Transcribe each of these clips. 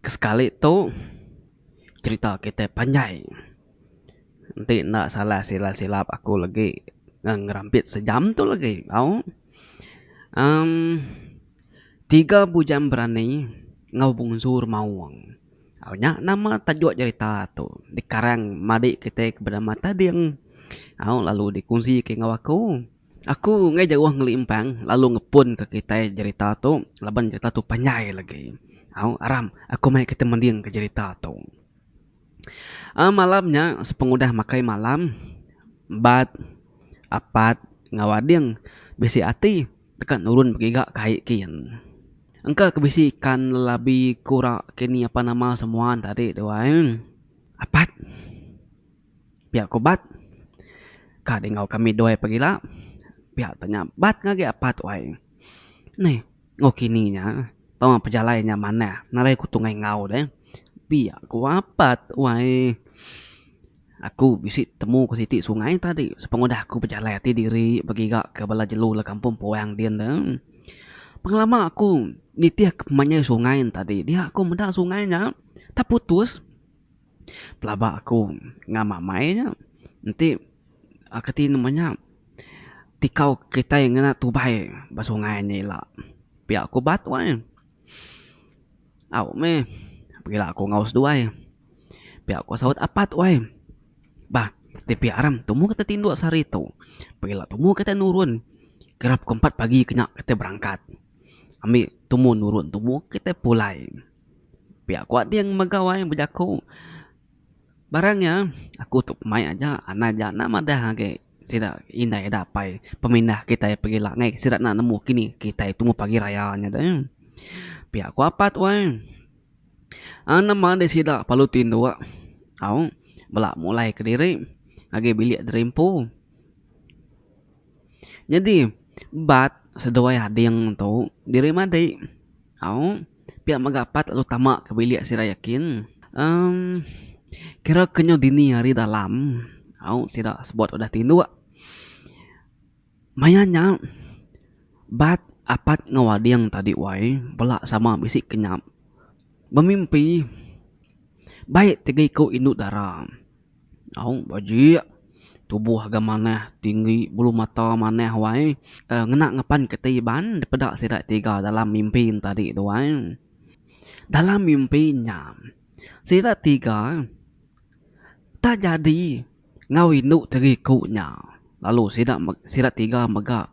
Kesekali tu cherita kitai panjai. Enti enda salah silap-silap aku lagi ngerampit sejam tu lagi au. Emm tiga bujang berani enggau bungsu remaung. Au nya nama tajuk cherita tu dikarang madi kitai ke benama Tading au lalu dikongsi ke enggau aku. Aku enggai jauh ngelimpang lalu ngepun ka kitai jerita tu laban jerita tu panjai lagi. Au aram aku mai kitai mending ka jerita tu. Aaa malam nya sepengudah makai malam bat apat enggau ading bisi ati deka nurun begiga ka ai kin. Engka ke bisi ikan lelabi kura kini apan nama semua ne tadi tu ai. Apat. Pia ku Bat. Ka di enggau kami duai pagila. Pia tanya Bat ngagai apat wai. Neh enggau kini nya pama pejalai nya manah nadai ku tungai enggau deh. Pia ku apat wai. Aku bisi temu ku siti sungai tadi sepengudah aku bejalai ati diri begiga ke bala jelu la kampung puang din ne. Pengelama aku nitih ke pemanjai sungai ne tadi dia aku meda sungai nya teputus. Pelaba aku ngam amai nya enti kati nama nya tikau kitai ngena tubai ba sungai nya ila pia ku bat wai. Au meh pegila aku enggau seduai pia ku saut apat wai. Bah ti pia aram tumu kitai tinduk sehari tu pegila tumu kitai nurun kira pukul empat pagi ke nya kitai berangkat ami tumu nurun tumu kitai pulai. Pia ku ading mega wai bejaku barang iya aku tu pemai aja anang aja enda madah agi sida indai ida apai pemindah kitai pegila ngai sida enda nemu kini kitai tumu pagi raya nya deh. Pia ku apat wai aaa nama deh sida perlu tinduk au bela mulai kediri ngagai bilik diri empu. Nyadi bat seduai ading tu diri madi. Au, pia mega apat lalu tama ke bilik sida yakin. Emm kira ke nyau dini hari dalam au sida sebut udah tinduk. Maya nya bat apat enggau ading tadi wai bela sama bisi kenyap bemimpi bai tiga iku indu dara. Au bajik tubuh ga manah tinggi bulu mata manah wai ngena ngepan keti iban dipeda sida tiga dalam mimpi ne tadi tu ai. Dalam mimpi nya sida tiga tak jadi enggau indu tiga iku nya lalu sida sida tiga mega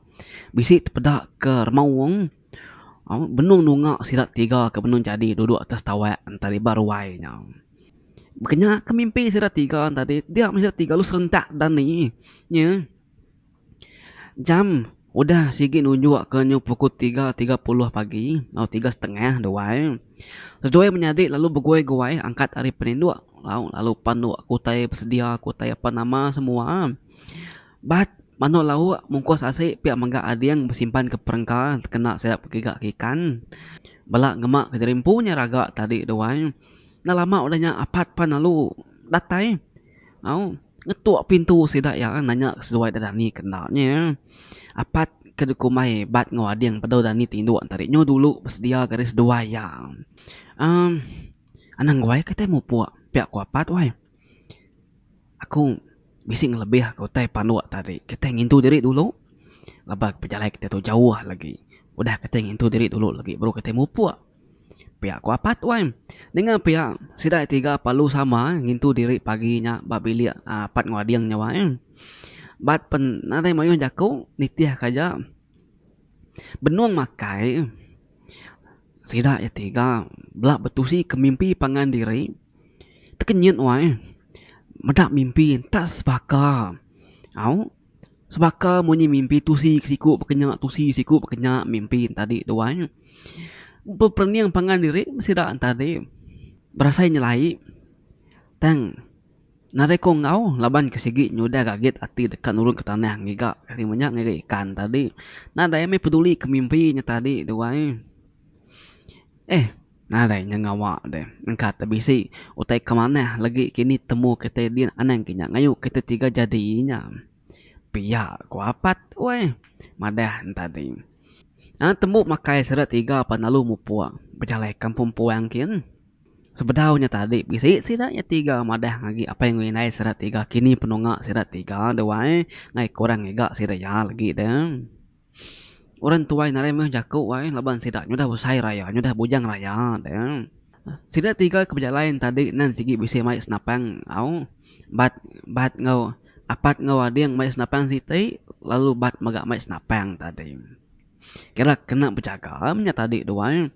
bisi tepeda ke remaung benung nunga sida tiga ke benung jadi duduk atas tawak enta riba ruai nya. Baka nya ke mimpi sida tiga tadi dia meh sida tiga lalu serentak dani nya. Jam udah sigi nunjuk ke nyu pukul tiga 30 pagi enggau tiga setengah duai. Seduai menyadi lalu beguai-guai angkat ari peninduk lalu panduk ke utai besedia ke utai apan nama semua. Bat manuk lauk mungkus asi pia mega ading besimpan ke perengka kena sida begiga ke ikan. Bala ngema ke diri empu nya raga tadi duai. Enda lama udah nya apat pan lalu datai au ngetuk pintu sida iya nanya seduai da dani ke enda nya. Apat ke dikumbai bat enggau ading bedau dani tinduk tadi nyu dulu besedia garis seduai iya. Uhh anang guai kitai mupuk pia ku apat wai. Aku bisi ngelebih ke utai panduk tadi kitai ngintu diri dulu laban pejalai kitai tu jauh lagi. Udah kitai ngintu diri dulu lagi baru kitai mupuk. Pia ku apat wai. Ninga pia sida tiga perlu sama ngintu diri pagi nya ba bilik apat enggau ading nya wai. Bat pen nadai mayuh jaku nitih ka aja benung makai sida iya tiga bela betusi ke mimpi pangan diri tekenyit wai meda mimpi enta sebaka au. Sebaka munyi mimpi tusi ke siku baka nya tusi siku baka nya mimpi tadi tu ai. Beperening pangan diri sida tadi berasai nyelai tang nadai ko enggau laban ke sigi nyudah gagit ati deka nurun ke tanah ngiga ari menya ngiga ikan tadi. Nadai meh peduli ke mimpi nya tadi tu ai. Eh nadai nya ngawa deh engka te bisi utai ke manah lagi kini temu kitai din anang ke nya ngayu kitai tiga jadi nya. Pia ku apat weh madah ne tadi. Aaa tembu makai sida tiga pan lalu mupuk bejalai kampung puang kin. Sebedau nya tadi bisi sida nya tiga madah agi apai enggau indai sida tiga kini penunga sida tiga deh wai ngai ke orang ngiga sida iya lagi deh. Orang tuai nadai meh jaku wai laban sida nyudah besai raya nyudah bujang raya deh. Sida tiga ke bejalai tadi nang sigi bisi mai senapang au bat bat enggau apat enggau ading mai senapang siti lalu bat mega mai senapang tadi. Kira kena bejaga meh nya tadi tu ai.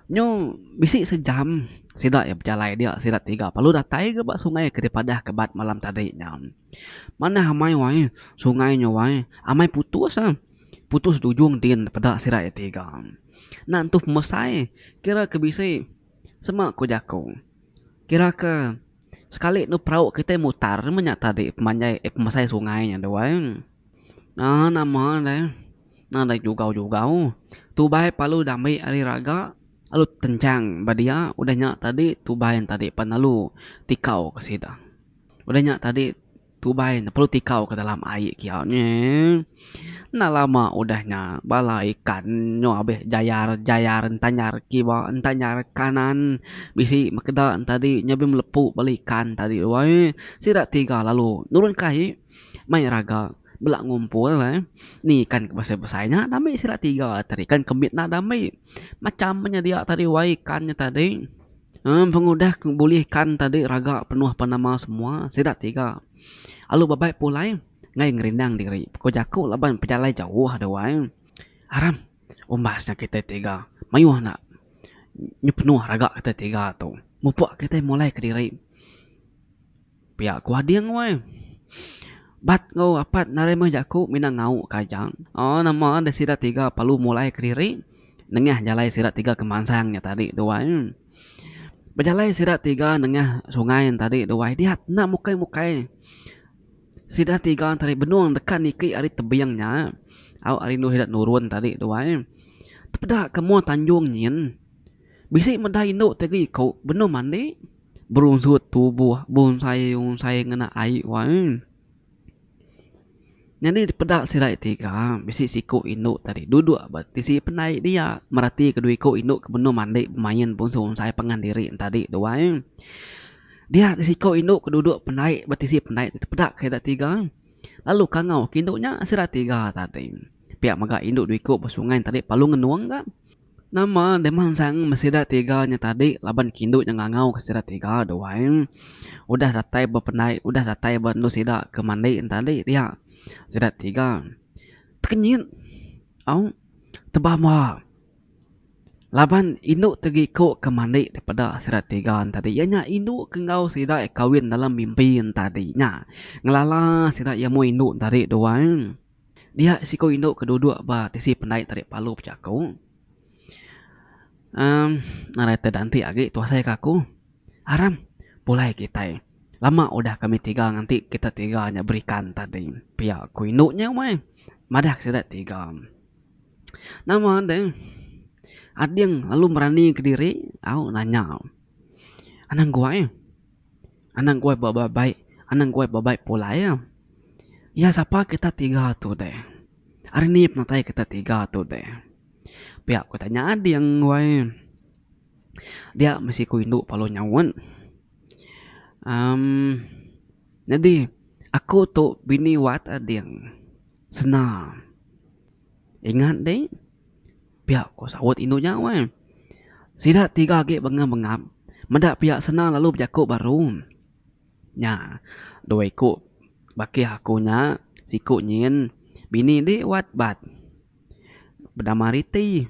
Nyu bisi sejam sida iya bejalai dia sida tiga perlu datai ga ba sungai ke dipadah ke bat malam tadi nya. Manah amai wai sungai nya wai amai putus ah. Putus dujung din peda sida iya tiga. Enda entu pemesai kira ke bisi sema ku jaku. Kira ke sekali enu perau kitai mutar meh nya tadi pemanjai pemesai sungai nya tu ai. Aaa nama deh nadai jugau-jugau tubai palu dambi ari raga lalu tenchang ba dia udah nya tadi tubai ne tadi pan lalu tikau ke sida. Udah nya tadi tubai ne perlu tikau ke dalam ai kiau nyi. Enda lama udah nya bala ikan nyu abih jayar jayar entanyar kiba entanyar kanan bisi mekeda ne tadi nya abih melepu bala ikan tadi wai sida tiga lalu nurun ke ai. Mai raga bela ngumpul eh ni ikan ke besai besai nya da ami sida tiga tadi ikan ke mit enda da ami macam nya dia tadi wai ikan nya tadi uhh pengudah ke bulih ikan tadi raga penuh pan nama semua sida tiga lalu bebai pulai ngai ngerindang diri ko jaku laban pejalai jauh da wai aram umbas nya kitai tiga mayuh enda nyu penuh raga kitai tiga tu mupuk kitai mulai kediri. Pia ku ading weh. Bat enggau apat narai meh jaku mina ngau ka aja. Aaa nama deh sida tiga perlu mulai kediri nengah jalai sida tiga ke mansang nya tadi tu ai. Bejalai sida tiga nengah sungai ne tadi tu ai dia enda mukai mukai sida tiga tadi benung deka niki ari tebing nya au ari endur sida nurun tadi tu ai. Tepeda ke mua tanjung nyin bisi meda indu ti iku benung mandi. Berunsut tubuh berunsai-unsai ngena ai wai. Nyadi dipeda sida tiga bisi siku indu tadi duduk ba tisi pendai dia merati ke dua iku indu ke benung mandi bemain berunsai-unsai pangan diri ne tadi tu ai. Dia siku indu ke duduk pendai ba tisi pendai tepeda ke sida tiga lalu kangau ke indu nya sida tiga tadi. Pia mega indu dua iku ba sungai tadi perlu ngenung ka. Nama deh mansang meh sida tiga nya tadi laban kindu nya ngangau ke sida tiga tu ai. Udah datai ba pendai udah datai ba endur sida ke mandi ne tadi dia sida tiga tekenyit au tebamba laban indu ti iku ke mandi daripada sida tiga ne tadi iya nya indu ke enggau sida kawin dalam mimpi ne tadi nya ngelala sida iya mung indu ne tadi tu ai. Dia siku indu ke duduk ba tisi pendai tadi palu bejaku uhh ngarai te danti agi tuasai ka aku aram pulai kitai lama udah kami tiga nganti kita tiga nya berikan tadi pia ku indu nya meh madah sida tiga. Nama deh ading lalu merani kediri au nanya anang guai. Anang guai ba bai anang guai ba bai pulai iya. Iya sapa kita tiga tu deh. Ari ni penatai kita tiga tu deh. Pia ku tanya ading wai. Dia meh siku indu lalu nyaut uhh nyadi aku tu bini wat ading sena. Ingat deh. Pia ku saut indu nya weh. Sida tiga agi bengap-bengap meda pia sena lalu bejaku baru. Nya dua iku bakih aku nya siku nyin bini di wat bat benama Riti.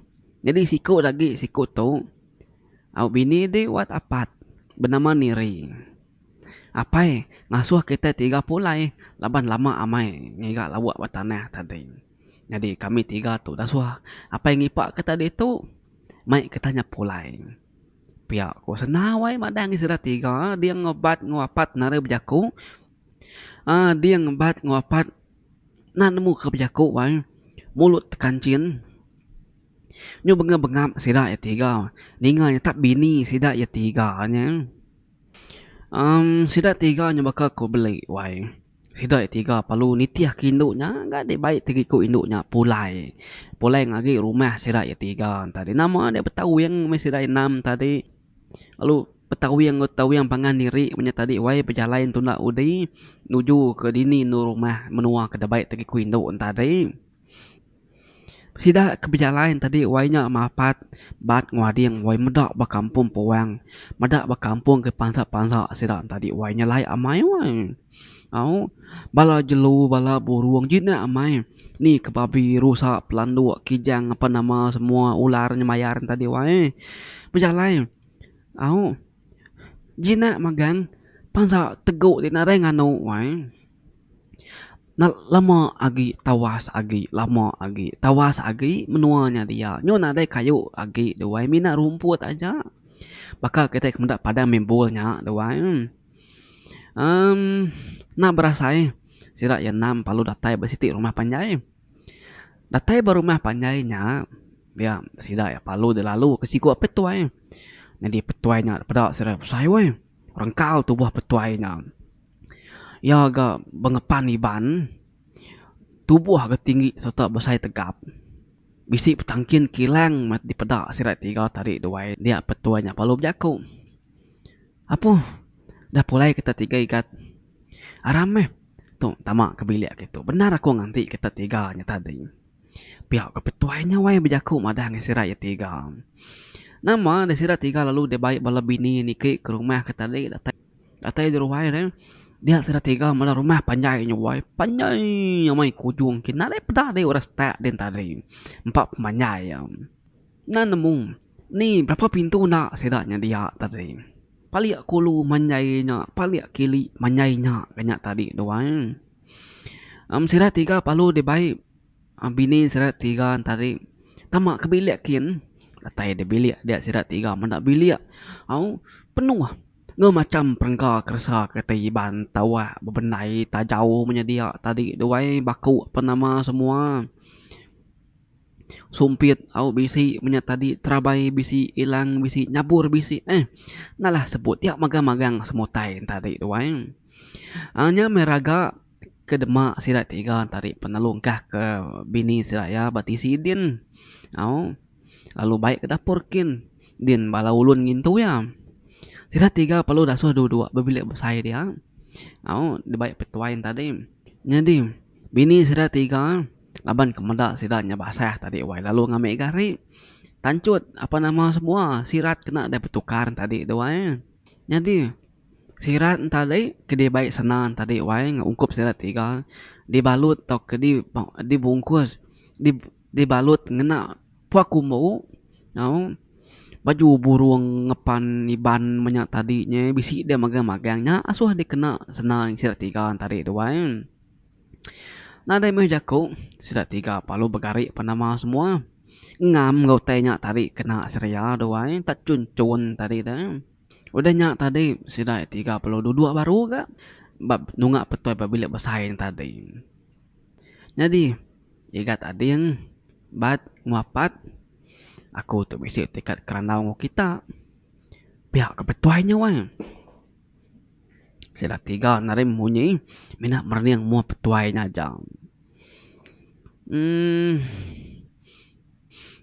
Nyadi siku da agi siku tu au bini di wat apat benama Niri. Apai ngasuh kitai tiga pulai laban lama amai ngiga lauk ba tanah tadi. Nyadi kami tiga tu dasuh apai ngipa kita ditu mai kita nya pulai. Pia ku senawai madah ngi sida tiga ding ngebat enggau apat narai bejaku uhh ding ngebat enggau apat enda nemu ke bejaku ai mulut tekanchin. Nyu bengap bengap sida iya tiga ninga nyetap bini sida iya tiga nya. Uhh sida tiga nya baka ku beli wai. Sida tiga perlu nitih ke indu nya ga dibai ti iku indu nya pulai. Pulai ngagi rumah sida iya tiga tadi. Nama deh betawing meh sida enam tadi. Lalu. Betawing enggau tawing pangan diri menya tadi wai bejalai tunda udi nuju ke dini endur rumah menua ke dibai ti ku indu ne tadi. Sida ke bejalai ne tadi wai nya mapat bat nguading wai meda ba kampung puang meda ba kampung ke pansa pansa sida ne tadi wai nyelai amai wai. Au bala jelu bala burung jinak amai ni ke babi rusa pelanduk kijang apan nama semua ular nyemayar ne tadi wai. Bejalai. Au. Jinak magang pansa tegu ti nadai nganu wai. Lama agi tawas agi lama agi tawas agi menua nya dia nyu nadai kayu agi tu wai mina rumput aja. Baka kitai ke meda padang main bol nya tu wai. Emm enda berasai sida iya enam lalu datai ba siti rumah panjai. Datai ba rumah panjai nya. Dia sida iya palu dilalu ke siku petuai. Nyadi petuai nya peda sida besai weh. Rengkal tubuh petuai nya. Iya ga bengepan Iban tubuh ga tinggi sereta besai tegap. Bisi betangkin kilang meh dipeda sida tiga tadi duai dia petuai nya palu bejaku. Apuh dah pulai kita tiga igat. Aram meh tu tama ke bilik kitu bendar aku nganti kita tiga nya tadi. Pia ke petuai nya wai bejaku madah ngagai sida iya tiga. Nama deh sida tiga lalu dibai bala bini niki ke rumah ke tadi datai datai di ruai deh dia sida tiga meda rumah panjai nya wai panjai amai ke ujung kin nadai peda deh orang setak din tadi empa pemanjai iya. Enda nemu ni berapa pintu enda sida nya dia tadi. Palik kulu manjai nya palik kili manjai nya ke nya tadi tu ai. Em sida tiga perlu dibai bini sida tiga tadi tama ke bilik kin datai da bilik dia sida tiga meda bilik au penuh enggau macam perengka keresa kitai Iban tawak bebendai tajau menyedia tadi duai baku apan nama semua. Sumpit au bisi menya tadi terabai bisi ilang bisi nyabur bisi eh ngalah sebut dia magang magang semua utai tadi tu ai. Aaa nya meh raga ke dema sida tiga tadi penelu engkah ke bini sida iya ba tisi din au lalu bai ke dapur kin din bala ulun ngintu iya. Sida tiga perlu dasuh duduk ba bilik besai dia au dibai petuai tadi. Nyadi bini sida tiga. Laban ke meda sida nya basah tadi wai lalu ngambi gari tanchut apa nama semua sirat kena deh betukar tadi tu wai. Nyadi sirat tadi ke dibai sena tadi wai ungkup sida tiga dibalut tauka di dibungkus dibalut ngena pua kumbu au baju burung ngepan Iban menya tadi nya bisi deh magang magang nya asuh dikena sena sida tiga tadi tu wai. Nadai meh jaku sida tiga palu begari penama semua. Ngam enggau utai nya tadi kena seria duai tak chun chun tadi deh. Udah nya tadi sida tiga perlu duduk baru ga ba nunga petoi ba bilik besai nya tadi. Nyadi igat ading bat nguapat aku tu bisi tikat kerandau enggau kita. Pia ke petuai nya wang. Sida tiga nadai munyi mina merening mua petuai nya aja. Uhh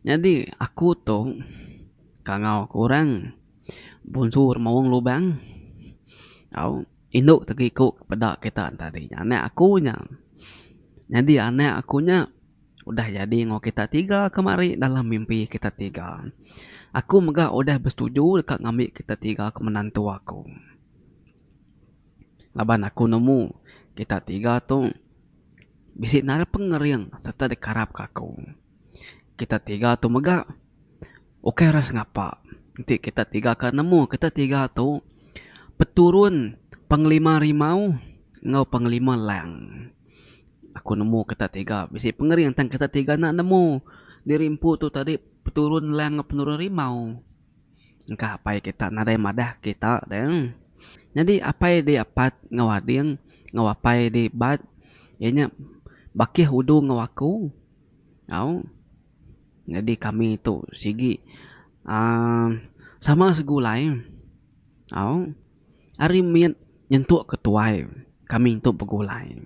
nyadi aku tu kangau ku orang Bunsu Remaung Lubang au indu tegi ku peda kita tadi nya anak aku nya. Nyadi anak aku nya udah jadi enggau kita tiga kemari dalam mimpi kita tiga. Aku mega udah besetuju deka ngambi kita tiga ke menantu aku. Laban aku nemu kita tiga tu bisi narit pengering sereta dikarap ka aku. Kita tiga tu mega ukai orang sengapa enti kita tiga ka nemu kita tiga tu peturun Panglima Rimau enggau Panglima Lang. Aku nemu kita tiga bisi pengering tang kita tiga enda nemu diri empu tu tadi peturun Lang enggau peturun Rimau. Engka apai kita nadai madah kita deh. Nyadi apai di apat enggau ading enggau apai di bat iya nya bakih udu enggau aku au. Nyadi kami tu sigi aaa sama segulai au. Ari mit nyentuk ke tuai kami tu begulai.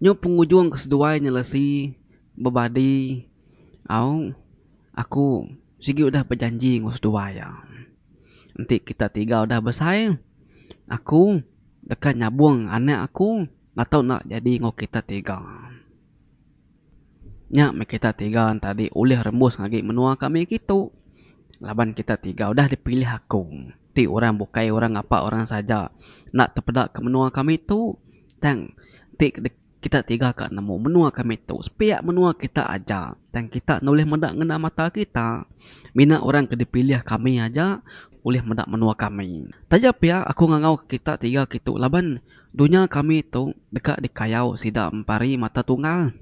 Nyu pengujung ke seduai nyelesi bebadi au aku sigi udah bejanji enggau seduai iya. Enti kita tiga udah besai, aku deka nyabung anak aku atau enda jadi enggau kita tiga. Nya meh kita tiga tadi ulih rembus agi menua kami kitu laban kita tiga udah dipilih aku. Ti orang bukai orang ngapa orang saja enda tepeda ke menua kami tu tang ti kita tiga ka nemu menua kami tu sepiak menua kita aja tang kita enda ulih meda ngena mata kita. Mina orang ke dipilih kami aja ulih meda menua kami. Taja pia aku ngangau ke kita tiga kitu laban Dunya kami tu deka dikayau sida empari mata tunggal.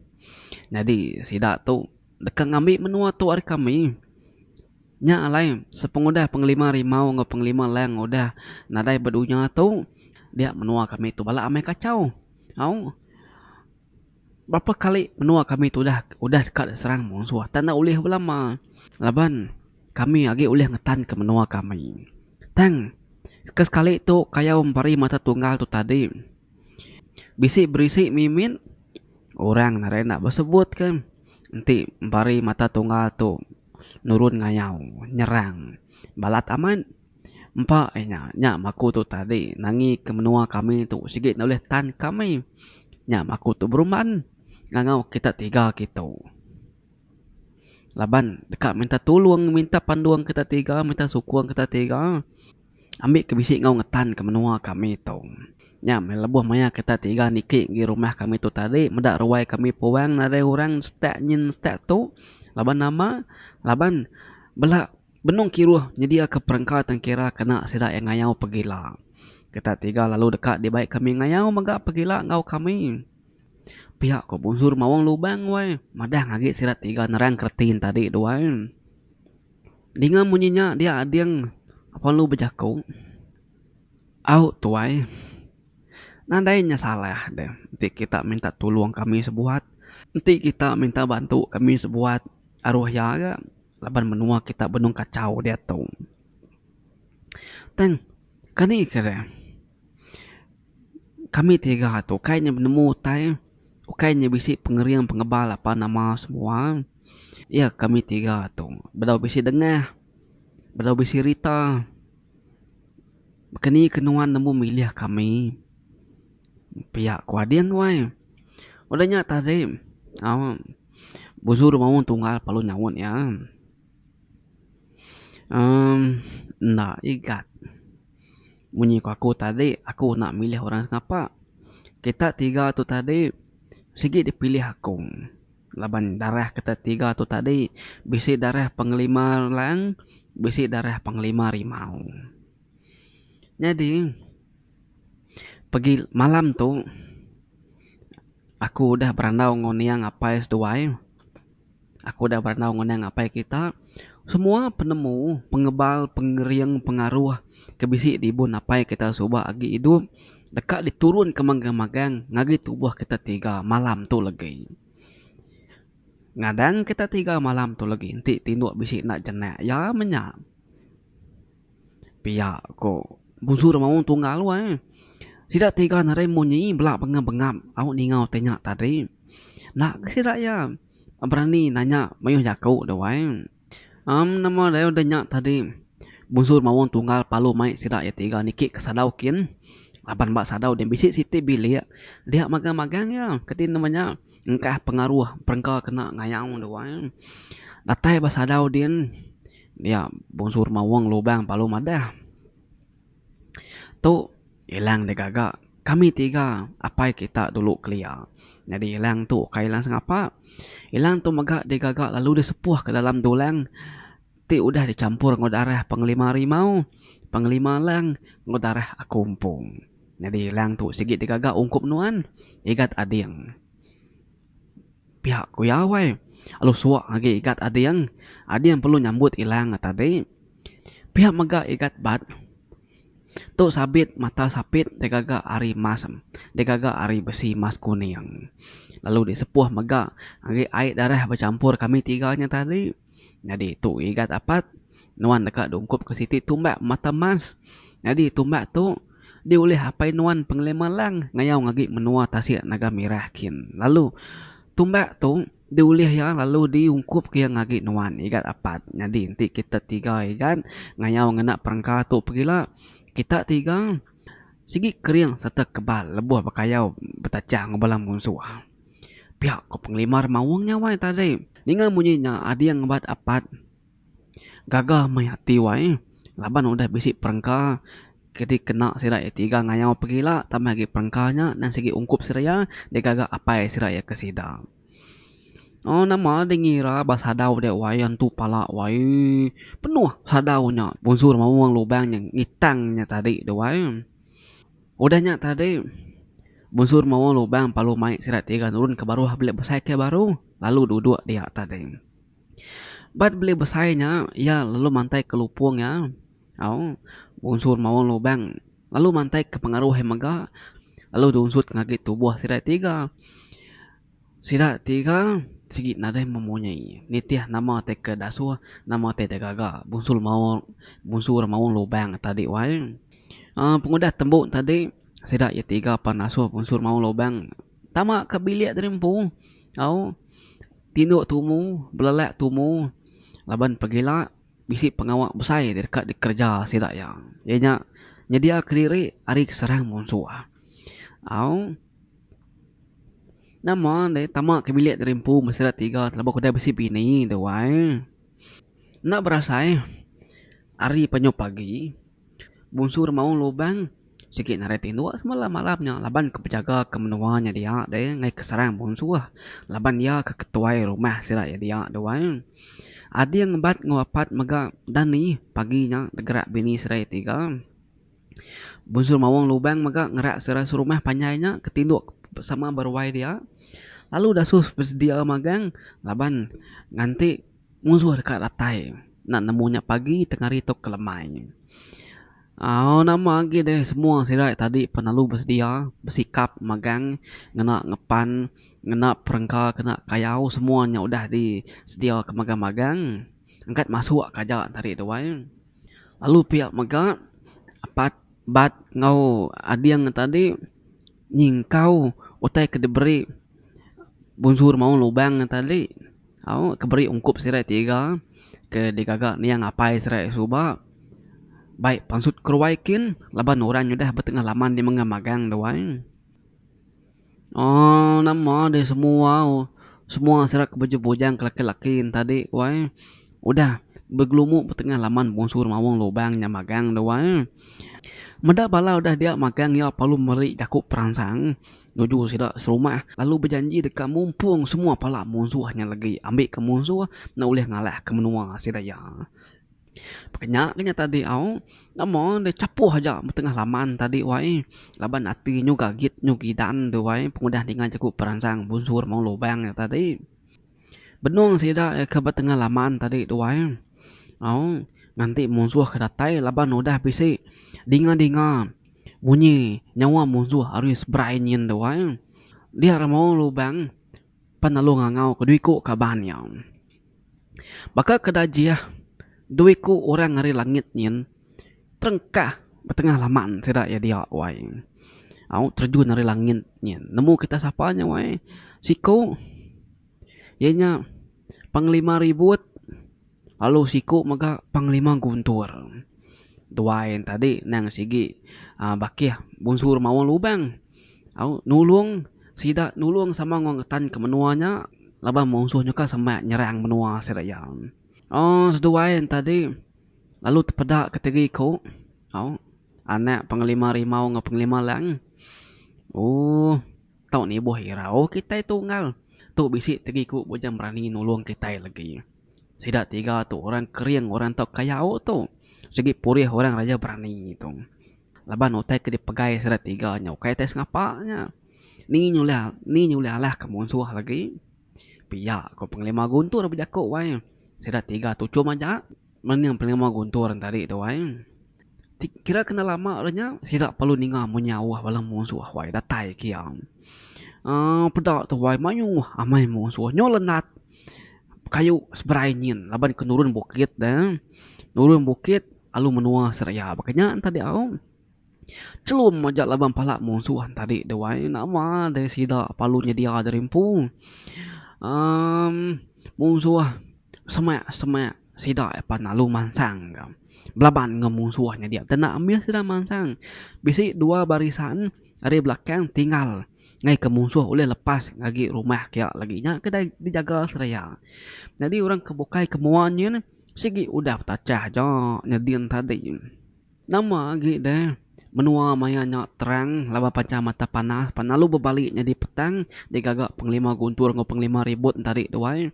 Nyadi sida tu deka ngambi menua tu ari kami. Nya alai sepengudah Pengelima Rimau enggau Pengelima Lang udah nadai ba dunya tu, dia menua kami tu bala amai kachau. Au. Berapa kali menua kami tu udah udah deka diserang munsuh tang enda ulih belama laban kami agi ulih ngetanka menua kami. Tang ke sekali tu kayau empari mata tunggal tu tadi bisi berisi mimit orang nadai enda besebut ke enti empari mata tunggal tu nurun ngayau nyerang balat amat. Empa iya nya, nya maku tu tadi nangi ke menua kami tu sigi enda ulih tan kami. Nya maku tu berumban ngangau kita tiga kitu. Laban deka minta tulung minta pandung kita tiga minta sukung kita tiga ambi ke bisi enggau ngetan ke menua kami tu. Nya meh lebuh maya kita tiga niki ngi rumah kami tu tadi meda ruai kami puang nadai orang setak nyin setak tu laban nama laban bela Benung kiruh nyediaka perengka tengkira kena sida iya ngayau pegila. Kita tiga lalu deka dibai kami ngayau mega pegila enggau kami. Pia ko Bunsur Maung Lubang wai madah ngagi sida tiga nerang kereti tadi tu wai. Dinga munyi nya dia ading perlu bejaku. Au tuai. Nadai nya salah deh enti kita minta tulung kami sebuat. Enti kita minta bantu kami sebuat aruh iya ga. Laban menua kita benung kachau diatu. Tang kani ke deh kami tiga tu ukai nya nemu utai ukai nya bisi pengering pengebal apa nama semua. Iya kami tiga tu bedau bisi dengah bedau bisi rita. Baka ni ke nuan nemu milih kami pia ku ading wai. Udah nya tadi au. Busu remaung tunggal perlu nyaut iya. Emm enda igat. Munyi ku aku tadi aku enda milih orang sengapa. Kita tiga tu tadi sigi dipilih aku laban darah kita tiga tu tadi bisi darah Panglima Lang bisi darah Panglima Rimau. Nyadi pegi malam tu. Aku udah berandau enggau niang apai seduai. Aku udah berandau enggau niang apai kita. Semua penemu, pengebal, pengering, pengaruh ke bisi diibun apai kita suba agi idup deka diturunka magang-magang ngagai tubuh kita tiga malam tu legi. Ngadang kita tiga malam tu legi enti tinduk bisi enda jenak iya meh nya. Pia ko Busu Remaung Tunggal weh. Sida tiga nadai munyi bela bengap-bengap au ninga utai nya tadi. Enda ke sida iya berani nanya mayuh jaku deh weh. Em nama deh udah nya tadi Busu Remaung Tunggal palu mai sida iya tiga niki ke sadau kin laban ba sadau din bisi siti bilik dia magang-magang iya keti nama nya engkah pengaruh perengka kena ngayau deh weh. Datai ba sadau din. Dia Bungsu Remaung Lubang Palu madah. Tu ilang digaga kami tiga apai kita dulu kelia. Nyadi ilang tu ukai ilang sengapa. Ilang tu mega digaga lalu disepuh ke dalam dulang ti udah dichampur enggau darah Panglima Rimau, Panglima Lang enggau darah aku empu. Nyadi ilang tu sigi digaga ungkup nuan Igat Ading. Pia ku iya wai. Lalu suak agi igat ading. Ading perlu nyambut ilang nya tadi. Pia mega igat bat. Tu sabit mata sapit digaga ari mas digaga ari besi mas kuning. Lalu disepuh mega agi ai darah bechampur kami tiga nya tadi. Nyadi tu igat apat nuan deka diungkup ke siti tumbak mata mas. Nyadi tumbak tu diulih apai nuan Pengelima Lang ngayau ngagi menua tasik Naga Mirah kin. Lalu tumbak tu. Diulih iya lalu diungkupka iya ngagi nuan igat apat. Nyadi enti kita tiga igat ngayau ngena perengka tu pegila, kita tiga sigi kering sereta kebal lebuh bekayau betachah enggau bala munsuh. Pia ko Penglima Remaung nya wai tadi. Ninga munyi nya ading ngebat apat gaga meh ati wai laban udah bisi perengka ke dikena sida iya tiga ngayau pegila tambah agi perengka nya nang sigi ungkup sida iya digaga apai sida iya ke sida. Oh nama deh ngira ba sadau deh wai antu pala wai penuh sadau nya bunsur maung lubang nya ngitang nya tadi tu wai. Udah nya tadi bunsur maung lubang perlu mai sida tiga nurun ke baruh bilik besai ke baru lalu duduk dia tadi. Ba bilik besai nya iya lalu mantai ke lupung iya au bunsur maung lubang lalu mantai ke pengaruh iya mega lalu diunsut ngagai tubuh sida tiga. Sida tiga sigi nadai memunyi nitih nama ti ke dasuh nama ti digaga bunsu maong bunsu maong lubang tadi wai. uhh Pengudah tembu tadi sida iya tiga pan asuh bunsu maong lubang tama ka bilik diri empu au tinduk tumu belelak tumu laban pegila bisi pengawa besai deka dikereja sida iya. Iya nya nyedia kediri ari serang munsuh au. Nama deh tama ke bilik diri empu mesti ira tiga teleba ku deh bisi bini deh wai. Enda berasai hari panyu pagi bunsu remaung lubang sigi narai tinduk semalam malam nya laban ke bejaga ke menua nya dia deh ngaih ke serang munsuh laban iya ke ketuai rumah sida iya dia deh wai. Ading bat enggau apat mega dani pagi nya degerak bini sida iya tiga. Bunsu Mawang Lubang mega ngerak sera serumah panjai nya ke tinduk sama beruai dia lalu dasuh besedia magang laban nganti munsuh deka datai enda nemu nya pagi tengah hari tauka lemai. Au nama agi deh semua sida tadi pun lalu besedia besikap magang ngena ngepan ngena perengka kena kayau semua nya udah disediaka magang-magang angkat masuk ka aja tadi tu ai. Lalu pia mega apat bat enggau ading tadi nyingkau utai ke diberi bunsu remaung lubang tadi au ke beri ungkup sida tiga ke digaga niang apai sida suba bai pansut keruai kin laban orang nyudah betengah laman di mengah magang tu ai. Ooh nama deh semua semua sida ke baju bujang ke laki laki ne tadi wai udah begelumu betengah laman bungsu maong lubang nya magang tu wai. Meda bala udah dia magang iya perlu meri jaku peransang nuju sida serumah lalu bejanji deka mumpung semua pala munsuh nya legi ambi ke munsuh enda ulih ngalah ke menua sida iya. Peka nya ke nya tadi au nama deh chapuh aja betengah laman tadi wai laban ati nyu gagit nyu gidan tu wai pengudah ninga jaku peransang bunsur mung lubang nya tadi. Benung sida ke betengah laman tadi tu wai au nganti munsuh ke datai laban udah bisi dinga dinga munyi nyawa munsuh ari seberai nyin tu wai. Dia remaung lubang pan lalu ngangau ke dua iku kaban iya. Baka ke dajih, dua iku orang ari langit nyin terengkah betengah laman sida iya dia wai. Au terjun ari langit nyin. Nemu kita sapa nya wai? Siku iya nya Panglima Ribut lalu siku mega Panglima Guntur. Duai ne tadi nang sigi aaa bakih bunsu remaung lubang. Au nulung sida nulung sama enggau ngetan ke menua nya laban munsuh nyuka semak nyerang menua sida iya. Ooh seduai ne tadi lalu tepeda ke tiga iku au anak Panglima Rimau enggau Panglima Lang ooh tau nibuh irau kitai tunggal tu bisi tiga iku bujang berani nulung kitai lagi. Sida tiga tu orang kering orang tau kayau tu sigi purih orang raja berani tu. Laban utai ke dipegai sida tiga nya ukai utai sengapa nya. Ni nyulih ni nyulih alah ke munsuh lagi. Pia ko Pengelima Guntur bejaku wai. Sida tiga tuchum aja mening Pengelima Guntur tadi tu wai. Kira kena lama dah nya sida perlu ninga munyi auh bala munsuh wai datai kia. uhh Peda tu wai mayuh amai munsuh nyau lenat kayu seberai nyin laban ke nurun bukit ne. Nurun bukit Alu menua seraya baka nya tadi au. Chelum aja laban pala munsuh tadi tu ai nama deh sida parlu nyedia diri empu. Emm munsuh semak semak sida pan lalu mansang ka belaban enggau munsuh nya dia. Kena ambis sida mansang bisi dua barisan ari belakang tinggal ngaika munsuh ulih lepas agi rumah kiya lagi nya ke dijaga seraya. Nyadi orang ke bukai ke mua nyin sigi udah betachah aja nyadin tadi. Nama agi deh, menua maya nya terang laban panchar mata panas pan lalu bebali nyadi petang digaga Penglima Guntur enggau Penglima Ribut entari duai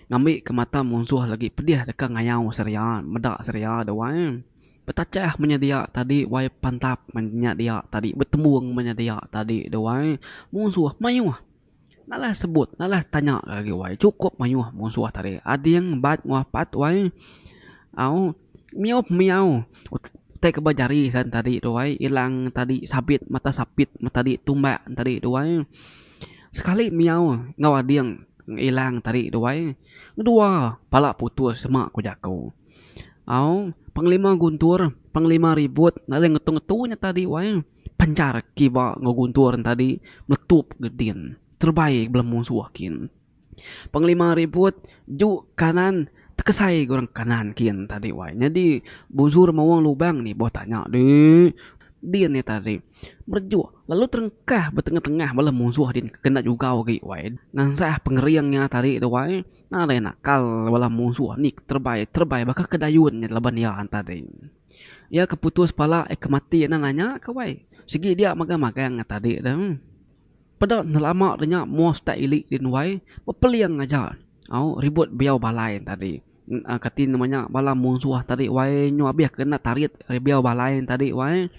ngambi ke mata munsuh lagi pedih deka ngayau seria meda seria duai. Betachah menya dia tadi wai pantap menya dia tadi betembung menya dia tadi duai munsuh mayuh. Nalah sebut nalah tanya agi wai chukup mayuh munsuh tadi ading bat enggau apat wai au miau pemiau utai ke ba jari san tadi tu wai ilang tadi sabit mata sapit tadi tumbak tadi tu wai sekali miau enggau ading ilang tadi tu wai dua pala putus sema ku jaku au panglima guntur panglima ribut nadai ngetu ngetu nya tadi wai. Pancar kiba enggau guntur ne tadi meletup gedin terebai bala munsuh kin. Panglima ribut ju kanan tekesai ga orang kanan kin tadi wai. Nyadi busur mawang lubang ni boh tanya deh din iya tadi merejuk lalu terengkah betengah-tengah bala munsuh din ke kena jugau agi wai. Ngansah pengering iya tadi tu wai nadai nakal bala munsuh ni terebai terebai baka ke dayun laban iya tadi. Iya ke putus pala iya ke mati enda nanya ke wai. Sigi dia magang-magang tadi tu. Peda enda lama nya mua setak ili din wai bepeling aja au ribut biau balai tadi. Kati nama nya bala munsuh tadi wai nyu abih kena tarit ari biau balai tadi wai.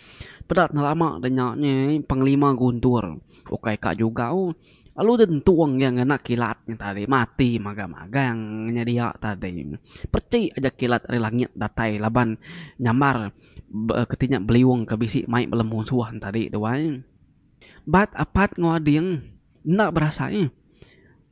Peda enda lama nya nyi Panglima Guntur ukai ka jugau Lalu dentung iya ngena kilat nya tadi mati magang-magang nya dia tadi. Perchi aja kilat ari langit datai laban nyambar keti nya beliung ke bisi mai bala munsuh ne tadi tu ai. Bat apat enggau ading enda berasai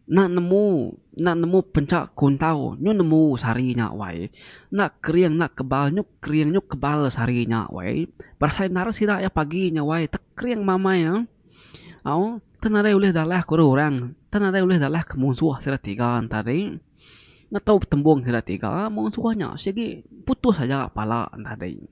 enda nemu enda nemu pencha kuntau nyu nemu sehari nya wai. Enda kering enda kebal nyu kering nyu kebal sehari nya wai. Berasai endar sida iya pagi nya wai tekering mamai iya. Au tang nadai ulih dalah ku orang tang nadai ulih dalah ke munsuh sida tiga ne tadi. Ngetu betembung sida tiga munsuh nya sigi putus aja pala ne tadi.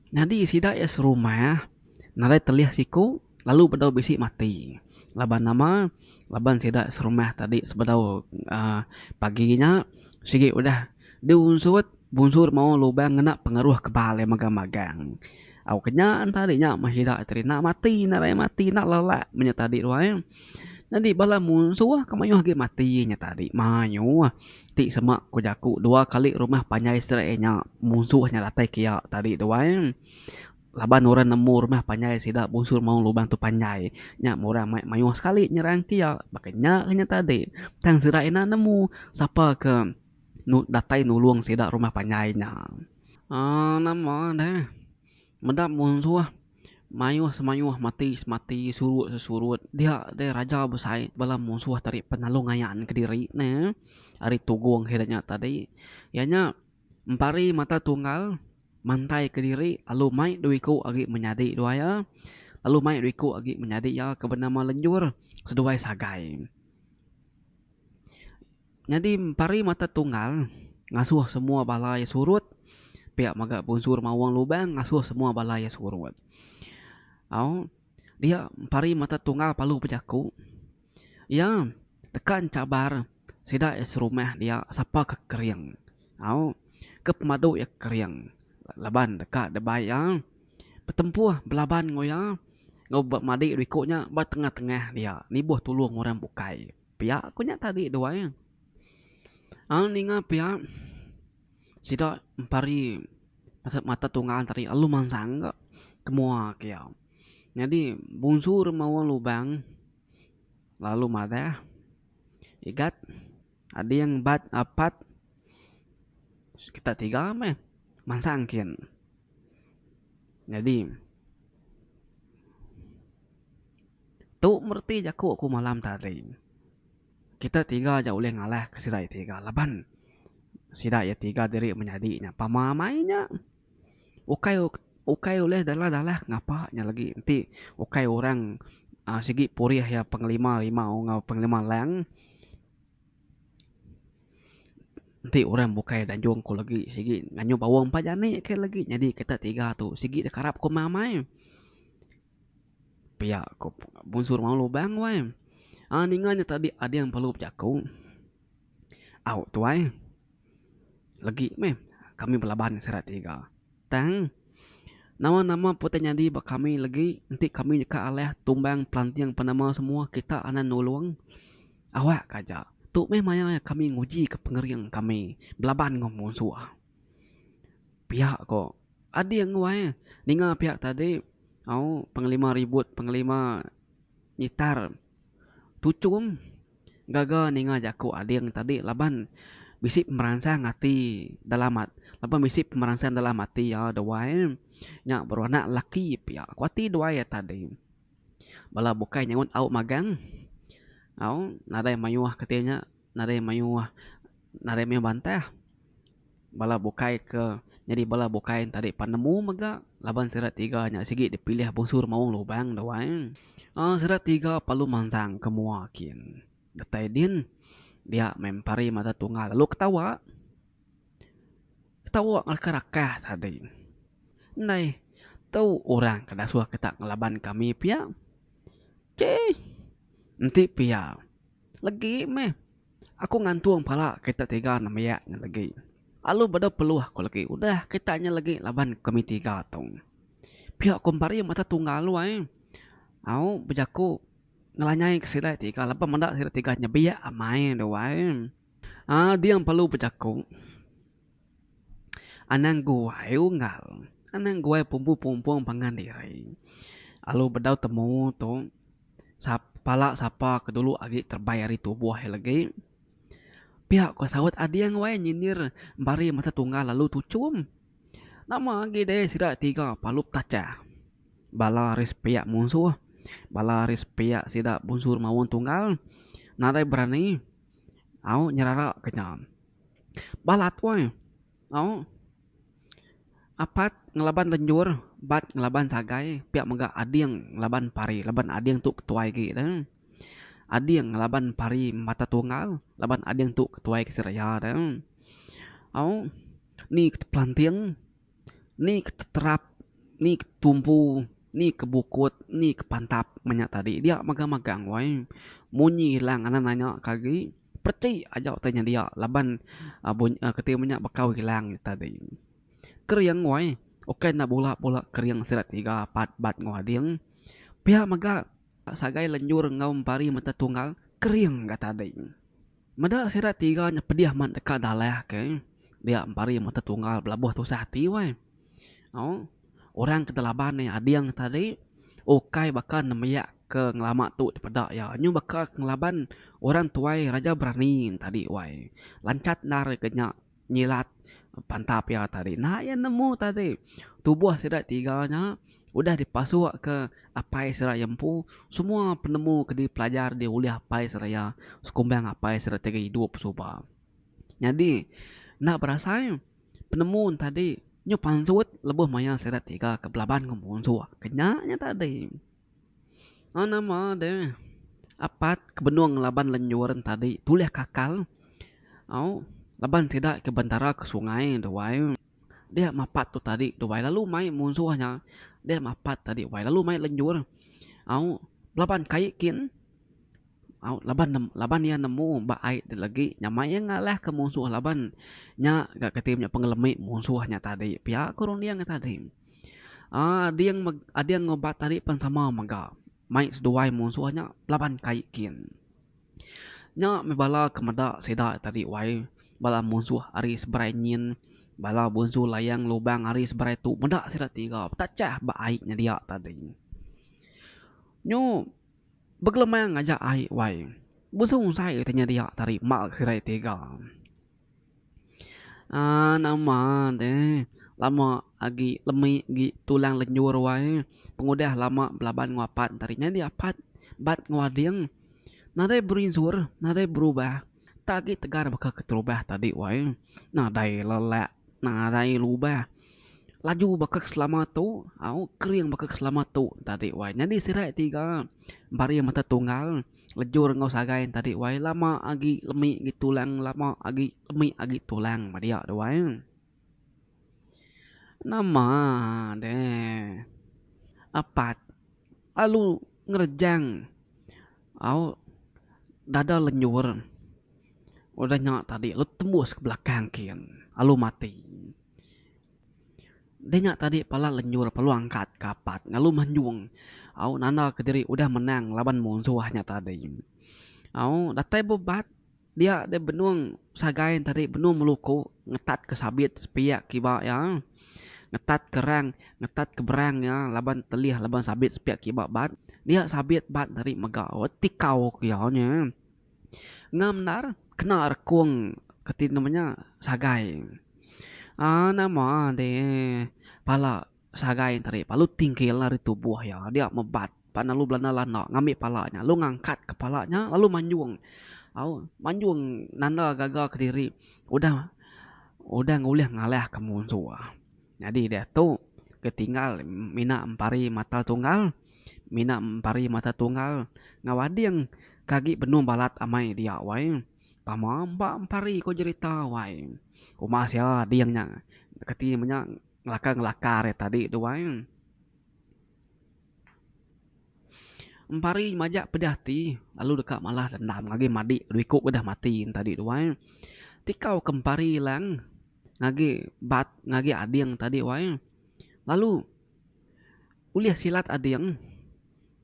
Nyadi sida iya serumah nadai telih siku lalu bedau bisi mati laban nama laban sida serumah tadi sebedau uhh pagi nya sigi udah diunsut bunsur maong lubang ngena pengaruh kebal iya magang-magang. Au ke nya enta ari nya meh ida tadi enda mati enda raya mati enda lelak meh nya tadi tu ai. Nyadi bala munsuh ke mayuh agi mati nya tadi mayuh ti sema ku jaku dua kali rumah panjai sida nya munsuh nya datai kiya tadi tu ai. Laban orang nemu rumah panjai sida munsuh maong lubang tu panjai nya meh orang mai mayuh sekali nyerang kiya baka nya ke nya tadi. Tang sida ina nemu sapa ke datai nulung sida rumah panjai nya. Aaa nama deh meda munsuh mayuh semayuh mati semati surut sesurut dia deh raja besai bala munsuh tadi penalu ngayan kediri ne ari tugong sida nya tadi iya nya empari mata tunggal mantai kediri lalu mai dua iku agi menyadi duai iya lalu mai dua iku agi menyadi iya ke benama Lenjur seduai Sagai. Nyadi pari mata tunggal ngasuh semua bala iya surut pia mega bunsur mawang lubang ngasuh semua bala iya surut. Au dia pari mata tunggal perlu bejaku iya deka enchabar sida iya serumah dia sapa ke kering au ke pemadu iya kering laban deka dibai iya betempuh belaban enggau iya enggau ba madi riku nya ba tengah-tengah dia nibuh tulung orang bukai. Pia ku nya tadi duai. Ang ninga pia sida empari mata tunggal tadi lalu mansang ga ke mua ke iya. Nyadi bungsu remaung lubang lalu madah igat ading bat apat kita tiga meh mansang kin. Nyadi. Tu mereti jaku aku malam tadi. Kita tiga aja ulih ngalahka sida iya tiga laban sida iya tiga diri menyadi nya pama amai nya. Ukai ukai ulih dalah-dalah ngapa nya lagi enti ukai orang uhh sigi purih iya pengelima rimau enggau pengelima lang. Enti orang bukai danjung ku legi sigi nganyu baung empa jani ke legi nyadi kita tiga tu sigi dikarap ku amai. Pia ku Bunsu Remaung Lubang wai. Aaa ninga nya tadi ading perlu bejaku. Au tuai. Legi meh kami belaban sida tiga. Tang nama nama pun utai nyadi ba kami legi enti kami deka alah tumbang pelanting penema semua kita anang nulung. Awak ka aja. Tu meh maya kami nguji ka pengering kami belaban enggau munsuh. Pia ko ading wai ninga pia tadi au pengelima ribut pengelima nyitar tuchum gaga ninga jaku ading tadi laban bisi pemeransang ati dalam laban bisi pemeransang dalam ati iya duai nya baru anak laki pia ku ati duai iya tadi. Bala bukai nyaut au magang au nadai mayuh kati nya nadai mayuh nadai mayuh bantah. Bala bukai ke nyadi bala bukai ne tadi pan nemu mega laban sida tiga nya sigi dipilih Bungsu Remaung Lubang tu ai. Aaa sida tiga perlu mansang ke mua kin. Datai din dia meh empari mata tunggal lalu ketawa. Ketawa rakah rakah tadi. Ndai tu orang ke dasuh kita ngelaban kami pia. Cheh enti pia legi meh. Aku ngantung pala kita tiga nembiak nya legi. Alu bedau peluh ku legi udah kita nya legi laban kami tiga tu. Pia ku empari mata tunggal alu ai. Au bejaku ngelanyai ke sida tiga laban meda sida tiga nyebiak amai tu ai. Aaa ding perlu bejaku. Anang guai unggal. Anang guai pumpu pumpung pangan diri. Alu bedau temu tu. Pala sapa ke dulu agi terebai ari tubuh iya legi. Pia ku saut ading wai nyindir bari mata tunggal lalu tuchum. Nama agi deh sida tiga palu betachah. Bala ari sepiak munsuh, bala ari sepiak sida bunsu remaung tunggal nadai berani au nyerara ke nya. Balat wai. Au. Apat ngelaban lenjur, bat ngelaban sagai, pia mega ading ngelaban pari laban ading tu ketuai agi ne. Ading ngelaban pari mata tunggal laban ading tu ketuai ke seraya ne. Au ni ke tepelanting, ni ke teterap, ni ke tumpu, ni ke bukut, ni ke pantap menya tadi dia magang-magang wai. Munyi ilang anang nanya ke agi. Pereti aja utai nyedia laban keti menya bekau ilang tadi. Kering wai ukai enda bula bula kering sida tiga pat bat enggau ading. Pia mega sagai lenjur enggau empari mata tunggal kering ga tadi. Meda sida tiga nya pedih amat deka dalah ke dia empari mata tunggal belabuh tusah ati wai. Au orang ke telaban ne ading tadi ukai baka nembiak ke ngelama tu dipeda iya nyu baka ke ngelaban orang tuai raja berani tadi wai. Lanchat endar ke nya nyilat pantap iya tadi. Enda iya nemu tadi tubuh sida tiga nya udah dipasuk ke apai sida iya empu semua penemu ke dipelajar diulih apai sida iya sekumbang apai sida tiga idup suba. Nyadi enda berasai. Penemu ne tadi nyu pansut lebuh maya sida tiga ke belaban enggau munsuh ke nya nya tadi. Aaa nama deh apat ke benung ngelaban lenjur ne tadi tulih kakal au laban sida ke bentara ke sungai duai dia mapat tu tadi duai lalu mai munsuh nya dia mapat tadi wai lalu mai lenjur au belaban kai kin. Au laban laban iya nemu ba ai ti legi nyamai iya ngalahka munsuh laban nya ga kati nya pengelemi munsuh nya tadi pia ku runding iya tadi. Aaa ading ading ngubat tadi pun sama mega mai seduai munsuh nya laban kai kin. Nya meh bala ke meda sida tadi wai bala munsuh ari seberai nyin bala bunsu layang lubang ari seberai tu meda sida tiga betachah ba ai nyedia tadi. Nyu. Begelemang aja ai wai. Busung usai ti nyedia tari ma kirai tiga. Aaa nama deh lama agi lemi agi tulang lenjur wai pengudah lama belaban enggau apat tari nyadi apat bat enggau ading nadai berinsur nadai berubah tak agi tegar baka keterubah tadi wai nadai lelak nadai lubah. Laju baka ke selama tu au kering baka ke selama tu tadi wai. Nyadi sida tiga baring mata tunggal lejur enggau sagai tadi wai lama agi lemi agi tulang lama agi lemi agi tulang ba dia tu wai. Nama deh apat lalu ngerejang au dada lenjur udah nya tadi lalu tembus ke belakang kin lalu mati. Deh nya tadi pala lenjur perlu angkat ke apat lalu manjung au nanda kediri udah menang laban munsuh nya tadi. Au datai bebat dia deh benung sagai tadi benung meluku ngetat ke sabit sepiak kiba iya ngetat ke rang ngetat ke berang iya laban telih laban sabit sepiak kiba bat dia sabit bat tadi mega tikau ke iya nya. Ngam endar kena rekung keti nama nya sagai. Aaa nama deh pala sagai tadi lalu tingkil ari tubuh iya dia mebat pan lalu belanda landa ngambi pala nya lalu ngangkat ke pala nya lalu manjung au manjung nanda gaga kediri udah udah ngulih ngalah ke munsuh. Nyadi diatu ke tinggal mina empari mata tunggal mina empari mata tunggal enggau ading ke agi benung balat amai dia wai. Pama empa empari ko jerita wai. Uma sia ading nya keti menya ngelakar ngelakar iya tadi tu wai. Empari majak pedih ati lalu deka malah dendam ngagai madi dua iku ke udah mati tadi tu wai. Tikau ke empari lang ngagi bat ngagi ading tadi wai. Lalu ulih silat ading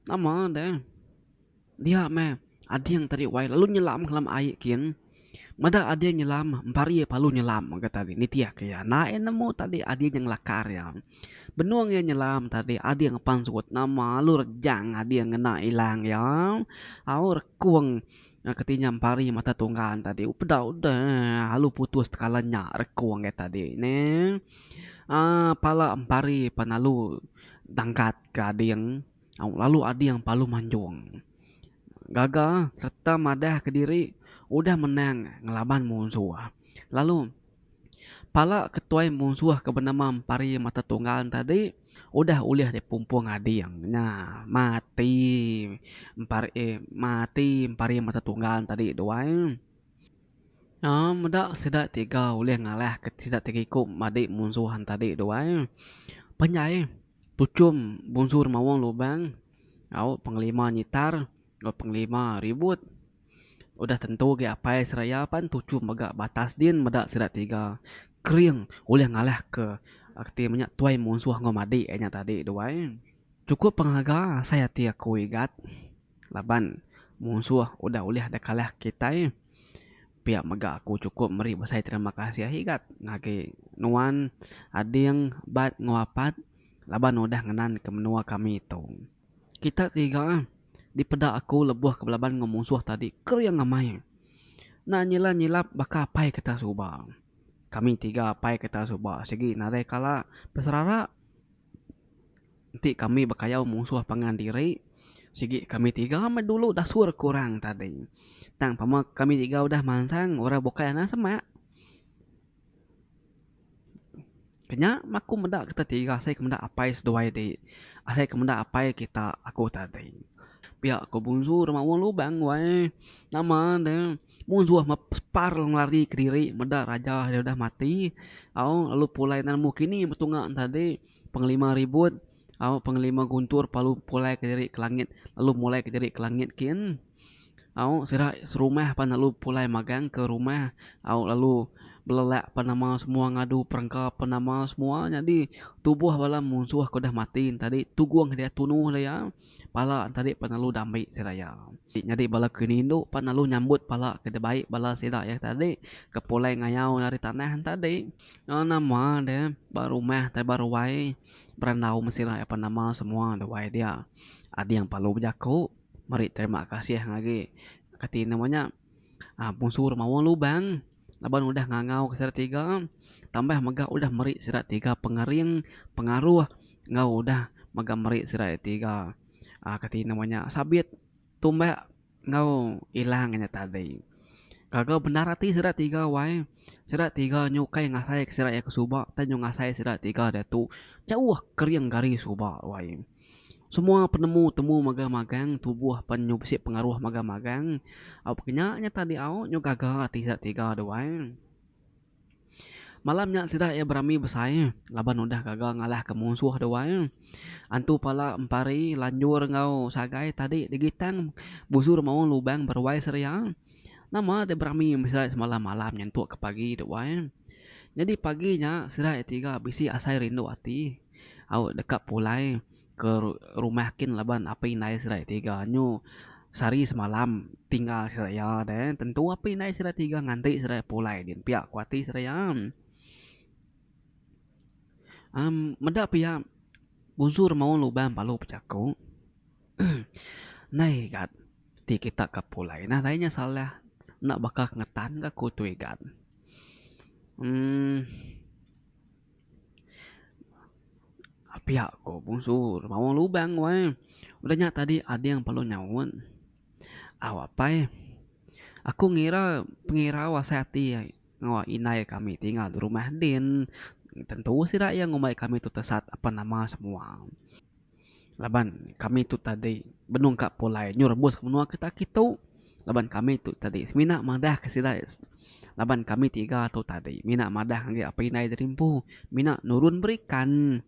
nama deh. Dia meh ading tadi wai lalu nyelam ke dalam ai kin. Meda ading nyelam empari palu nyelam ga tadi nitih ke iya. Enda iya nemu tadi ading nya ngelakar iya. Benung iya nyelam tadi ading pansut nama lalu rejang ading ngena ilang iya. Au rekung keti nya empari mata tunggal tadi peda udah lalu putus tekala nya rekung iya tadi neh. Aaa pala empari pan lalu dangkat ke ading. Au lalu ading palu manjung. Gaga sereta madah kediri udah menang ngelaban munsuh. Lalu pala ketuai munsuh ke benama Empari Mata Tunggal tadi udah ulih dipumpung ading nya mati Empari mati Empari Mata Tunggal tadi tu ai. Aaa meda sida tiga ulih ngalah ke sida tiga iku madi munsuh tadi tu ai. Panjai. Tuchum Bunsu Remaung Lubang au Pengelima Nyitar enggau Pengelima Ribut. Udah tentu agi apai seraya pan tuchum mega ba atas din meda sida tiga kering ulih ngalah ke reti menya tuai munsuh enggau madi iya nya tadi tu ai. Chukup pengaga asai ati aku igat. Laban munsuh udah ulih deh kalah kitai pia mega aku chukup meri besai terima kasih igat ngagai nuan ading bat enggau apat laban udah ngenan ke menua kami tu. Kita tiga dipeda aku lebuh ke belaban enggau munsuh tadi kering amai enda nyila nyilap baka apai kita suba. Kami tiga apai kita suba sigi nadai kala beserara. Enti kami bekayau munsuh pangan diri, sigi kami tiga meh dulu dasur ke orang tadi. Tang pama kami tiga udah mansang orang bukai anang semak. Kenya meh aku meda kita tiga asai ke meda apai seduai ti, asai ke meda apai kita aku tadi. Pia ku Bunsu Remaung Lubang wai nama ne munsuh meh separ ngelari kediri meda raja iya udah mati au lalu pulai nemu kini betunga tadi. Pengelima ribut au pengelima guntur palu pulai kediri ke langit lalu mulai kediri ke langit kin au sida serumah pan lalu pulai magang ke rumah au lalu belelak pan nama semua ngadu perengka pan nama semua nyadi tubuh bala munsuh ke udah mati ne tadi tugung dia tunuh dia pala ne tadi pan lalu dambi sida iya. Nyadi bala ke indu pan lalu nyambut pala ke dibai bala sida iya tadi ke pulai ngayau ari tanah ne tadi. Nama deh ba rumah tai ba ruai berandau meh sida apan nama semua da wai dia. Ading perlu bejaku meri terima kasih agi kati nama nya uhh munsu remaung lubang laban udah ngangau ke sida tiga tambah mega udah meri sida tiga pengering pengaruh enggau udah mega meri sida tiga uhh kati nama nya sabit tumbak. Enggau ilang nya tadi. Gaga bendar ati sida tiga wai. Sida tiga nyu ukai ngasai ke sida iya ke suba tang nyu ngasai sida tiga diatu jauh kering gari suba wai. Semua penemu temu magang-magang tubuh pan nyu bisi pengaruh magang-magang. Au pekenya nya tadi au nyu gaga ati sida tiga tu wai. Malam nya sida iya berami besai laban udah gaga ngalahka munsuh tu wai. Antu pala empari lanjur enggau sagai tadi digitang busur maong lubang beruai seria. Nama deh berami meh sida semalam malam nyentuk ke pagi tu wai. Nyadi pagi nya sida iya tiga bisi asai rindu ati au deka pulai. Ke rumah kin laban apai indai sida tiga nyu sehari semalam tinggal sida iya deh tentu apai indai sida tiga nganti sida pulai din pia ku ati sida iya. Em meda pia busur maong lubang balu bejaku ndai gat ti kita ka pulai nadai nya salah enda baka ngetan ka ku tu igat em. Pia ko bungsu maong lubang wai. Udah nya tadi ading perlu nyaut. Au apai aku ngira pengirau asai ati enggau indai kami tinggal di rumah din tentu sida iya ngumbai kami tu tesat apan nama semua. Laban kami tu tadi benung ka pulai nyu rebus ka menua kita kitu laban kami tu tadi semina madah ka sida laban kami tiga tu tadi mina madah ngagai apai indai diri empu mina nurun berikan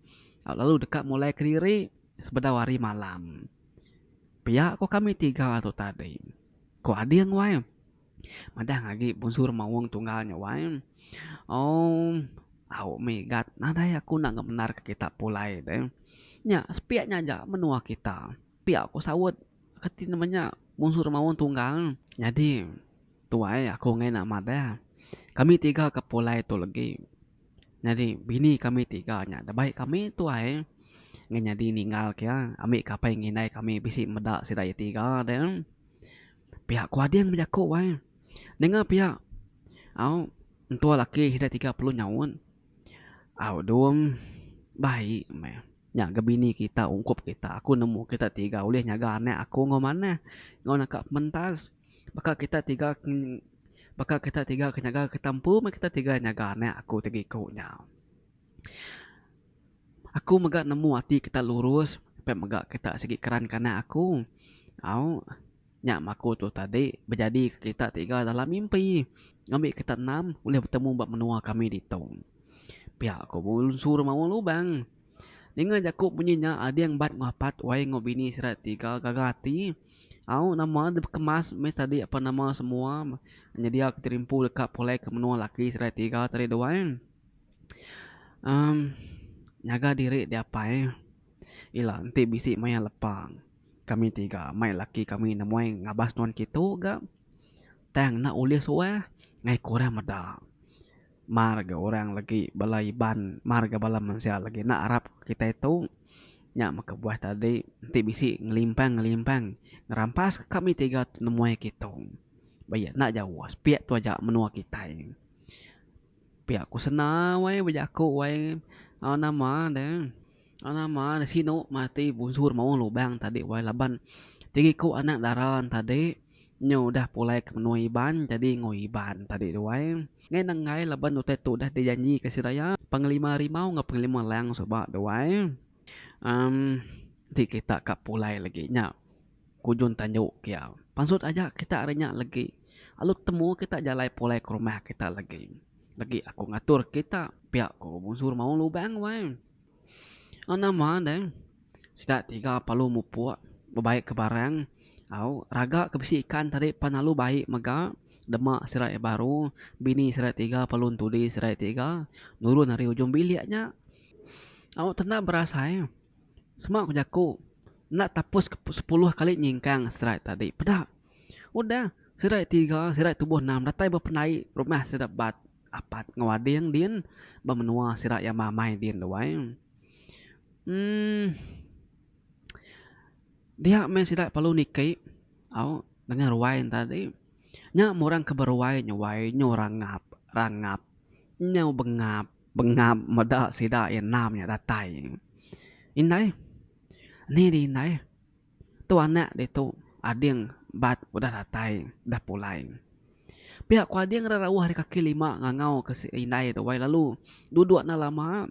lalu deka mulai kediri sebedau hari malam. Pia ko kami tiga tu tadi. Ko ading wai. Madah agi bunsu remaung tunggal nya wai. Ooh au mih gat nadai aku enda ngemendar ke kita pulai deh. Nya sepiak nya aja menua kita. Pia ku saut kati nama nya bunsu remaung tunggal. Nyadi tuai aku enggai enda madah kami tiga ke pulai tu legi. Nyadi bini kami tiga nya da bai kami tuai ngan nyadi ninggal ke iya ambi ke apai ngindai kami bisi meda sida iya tiga deh. Pia ku ading bejaku ai. Ninga pia au entua laki sida 30 nyaut au dum bai meh nya ga bini kita ungkup kita aku nemu kita tiga ulih nyaga anak aku enggau manah enggau naka pementas. Baka kita tiga baka kita tiga ke nyaga kita empu meh kita tiga nyaga anak aku ti iku nya. Aku mega nemu ati kita lurus pia mega kita sigi keran ke anak aku. Au nya meh aku tu tadi bejadi ke kita tiga dalam mimpi ngambi kita enam ulih betemu ba menua kami ditu. Pia ku Bungsu Remaung Lubang. Ninga jaku munyi nya ading bat enggau apat wai enggau bini sida tiga gaga ati. Au nama dep kemas meh tadi apan nama semua nyedia ke diri empu deka pulai ke menua laki sida tiga tadi duai. Emm nyaga diri diapai ila enti bisi maya lepa kami tiga mai laki kami nemuai ngabas nuan kitu ga tang enda ulih suah ngai ku orang meda. Mar ga orang lagi bala Iban mar ga bala mensia lagi enda arap kitai tu nya meh kebuah tadi enti bisi ngelimpang ngelimpang ngerampas ka kami tiga nemuai kitu. Ba iya enda jauh sepiak tu aja menua kitai. Pia ku sena wai bejaku wai nama deh. Nama ne sinu mati bunsur maong lubang tadi wai laban tiga iku anak dara ne tadi nyu udah pulai ke menua Iban jadi enggau Iban tadi tu wai. Ngai ne enggai laban utai tu udah dijanji ke sida iya Panglima Rimau enggau Panglima Lang suba tu wai. Emm ti kita ka pulai lagi nya kujun tanju ke iya. Pansut aja kita ari nya lagi lalu temu kita jalai pulai ke rumah kita lagi. Lagi aku ngatur kita pia ku bunsur maong lubang wai. Nama deh sida tiga perlu mupuk bebai ke barang au raga ke bisi ikan tadi pan lalu bai mega dema sida iya baru bini sida tiga perlu entudi sida tiga nurun ari ujung bilik nya au tenda berasai sema ku jaku enda tapus sepuluh kali nyingkang sida tadi peda udah sida tiga sida tubuh enam datai ba pendai rumah sida bat. Apat enggau ading din ba menua sida iya mamai din tu ai. Emm dia meh sida perlu niki au nengah ruai ne tadi. Nya meh orang ke beruai nyuai nyu rangap rangap nyau bengap bengap meda sida iya enam nya datai. Indai ni dih indai. Tu anak ditu ading bat udah datai udah pulai. Pia ku ading rerauh ari kaki lima ngangau ke indai tu wai lalu duduk enda lama.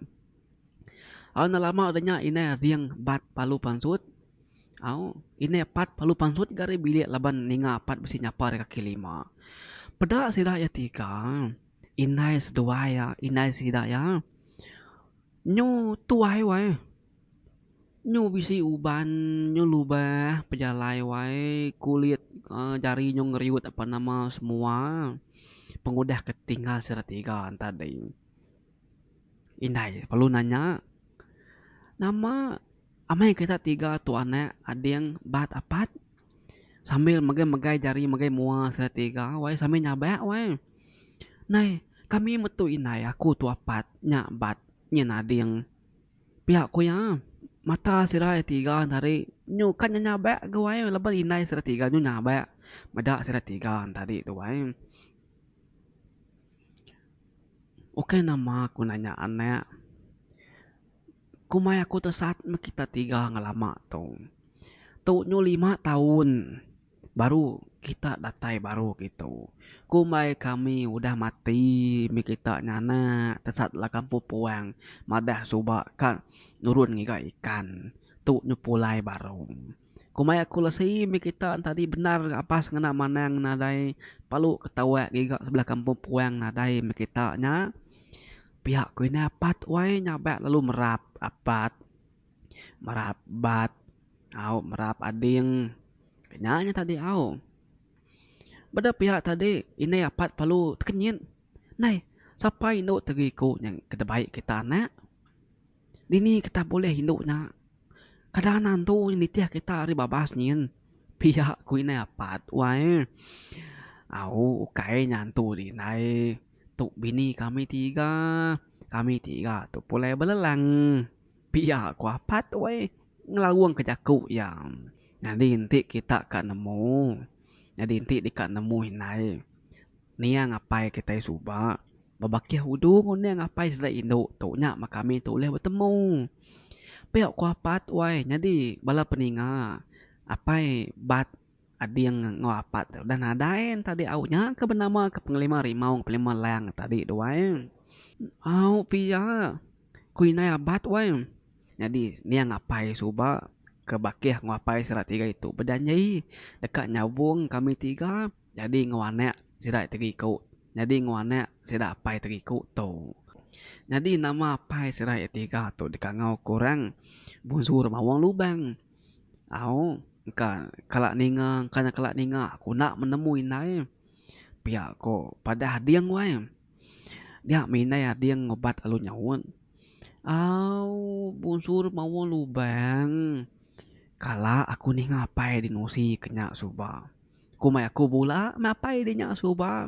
Au enda lama udah nya indai ading bat palu pansut. Au indai apat palu pansut ga ari bilik laban ninga apat bisi nyapa ari kaki lima. Peda sida iya tiga indai seduai iya indai sida iya nyu tuai wai. Nyu bisi uban nyu lubah pejalai wai kulit uhh jari nyu ngeriut apan nama semua pengudah ke tinggal sida tiga tadi. Indai perlu nanya nama amai kita tiga tu anak ading bat apat sambil megai megai jari megai mua sida tiga wai sambil nyabak wai. Nai kami metu indai aku tu apat nya bat nyin ading. Pia ku iya, mata sida iya tiga tadi nyu ka nya nyabak ga wai laban indai sida tiga nyu nyabak meda sida tiga tadi tu wai. Ukai nama ku nanya anak, kumbai aku tesat meh kita tiga ngelama tu. Tu nyu lima taun. Baru kita datai baru kitu. Kumbai kami udah mati mih kita nyanak tesat la kampung puang madah suba ka nurun ngiga ikan tu nyu pulai baru. Kumbai aku lesi mih kita tadi bendar apas ngena manang nadai palu ketawak ngiga sebelah kampung puang nadai mih kita nya. Pia ku indai apat wai nyabak lalu merap apat merap bat. Au merap ading nya nya tadi au. Beda pia tadi indai apat perlu tekenyit nai sapa indu tegi iku nya ke dibai kita anak. Dini kita bulih indu nya kada nantu nitih kita ari babas nyin pia ku indai apat wai. Au ukai nya antu di indai tu bini kami tiga kami tiga tu pulai belelang pia ku apat wai. Ngelaung ke jaku iya. Nyadi enti kita ka nemu, nyadi enti deka nemu indai niang apai kitai suba bebakih udu nguning apai sida indu tu nya meh kami tu ulih betemu. Pia ku apat wai nyadi bala peninga apai bat ading enggau apat tu udah nadai ne tadi au nya ke benama ke pengelima rimau pengelima lang tadi tu wai. Au pia ku indai abat wai. Nyadi niang apai suba ke bakih enggau apai sida tiga itu bejanji deka nyabung kami tiga jadi enggau anak sida tiga iku nyadi enggau anak sida apai tiga iku tu. Nyadi nama apai sida tiga tu dikangau ke orang Bunsu Remaung Lubang. Au engka kala ninga engka nya kala ninga aku enda menemu indai pia ko padah ading wai. Dia mih indai ading ngubat lalu nyaut. Au Bunsu Remaung Lubang kala aku ninga apai dinusi ke nya suba. Ku mai aku bula meh apai di nya suba.